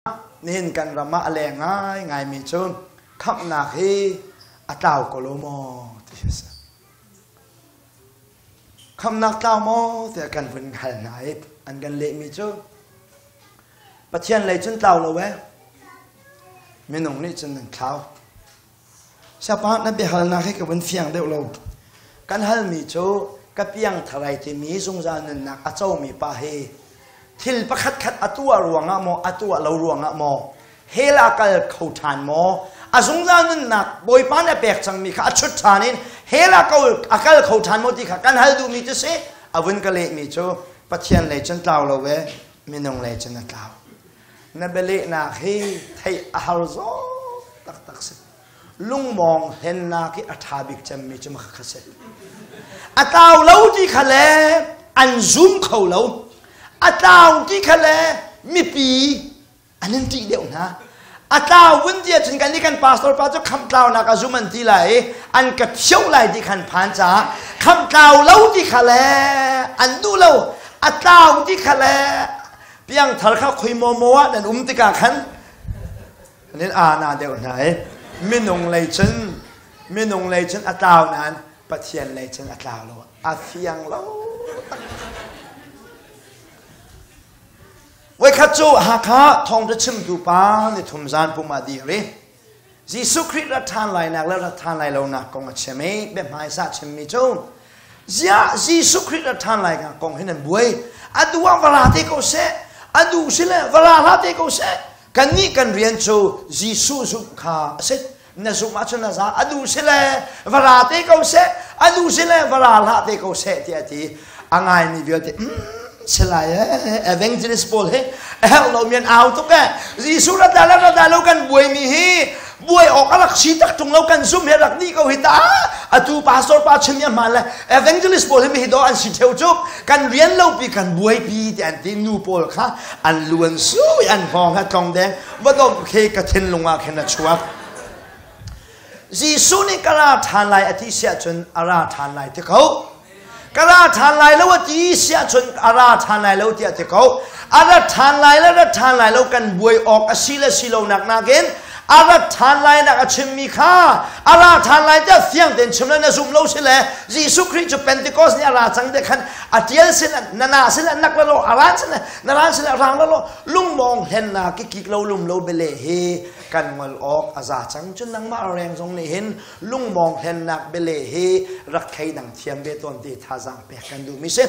Nihin kan ram ah a leng ngaingaimi cu khamhnak hi a tlau ko lo maw ti a si. Khamhnak tlau maw tiah kan vun hal hna i an kan lehmi cu Pathian lei cun tlau lo eh minung nih cun nan thlau. Siapa na biahalnak hi ka vun fiang deuh lo. Kan halmi cu ka piangthar ai timi zungzal nunnak a comi pa hi thil pakhat khat a tuah ruangah maw a tuah lo ruangah maw hell ah kal kho ṭhan maw a zungzal nunnak Bawipa nih a pek cangmi kha a chut ṭhan in hell ah a kal kho ṭhan maw ti kha kan hal duhmi cu si a vun ka lehmi cu Pathian lei cun tlau lo ve minung lei cun a tlau. Na bialehnak hi theih a har zaw taktak si. Lungmawng hlennak hi a ṭha bik cemmi cu makha si. A tlau lo ti kha le an zum kho lo. A tlau ti kha le mipi an in ṭih deuh hna. A tlau vun ti ahcun kan nih kan pastor pa cu khamh tlaunak a zum an ti lai i an ka thio lai ti khan phan caah khamh tlau lo ti kha le an duh lo. A tlau ti kha le Piangthar kha khoi maw maw ah nan um tikah khan nan ana deuh hna i minung lei cun minung lei cun a tlau nain Pathian lei cun a tlau lo a fiang lo. Voikhat cu Hakha thawngṭha chimtu pa ni thum zan pum ah dir i Jesuh Khrih rat ṭhan lainak le rat ṭhan lai lonak kong a chim i biahmaisa chimmi cu ziah Jesuh Khrih rat ṭhan lainak kong hi nan buai a duh ah va ra te ko seh a duh si le va ra hlah te ko seh kannih kan rian cu Jesuh zumh kha a si na zumh ahcun na za a duh si le va ra te ko seh a duh si le va ra hlah te ko seh tiah a ti a ngaimi vialte si lai eh evangelist pawl hi a herh lo mi an au tuk eh Jesuh rat la rat la lo kan buai mi hi buai awk a rak si tak tung lo kan zum he rak ni ko hi ta atu pastor pa chim mi hman le evangelist pawl hi mi hi do an si theu chu kan rian lo pi kan buai pi ti an ti nu pawl kha an luan sui an hngawng ha tlong deng va dom khe ka thinlung ah khin a chuak Jesuh nih ka ra ṭhan lai a ti siah cun a ra ṭhan lai ti ko Ka ra ṭhan lai lo a ti si ahcun a ra ṭhan lai lo tiah ti ko. A ra ṭhan lai le ra ṭhan lai lo kan buai awk a si le si lonak nakin a ra ṭhan lai nak a chimmi kha a ra ṭhan lai tiah fiang tein chim le na zum lo si le Jesuh Khrih cu Pentecost ni a ra cang te khan a ṭial sin na na sin nak la lo a ran sin na ran sin rang la lo lungmawng hlennak ki kik lo lum lo bele hi kan ngol awk a za cang cun nangmah reng zong nih hin lungmawng hlennak bele hi rak thleidang thiam ve tawn ti thazaang pek kan duhmi si.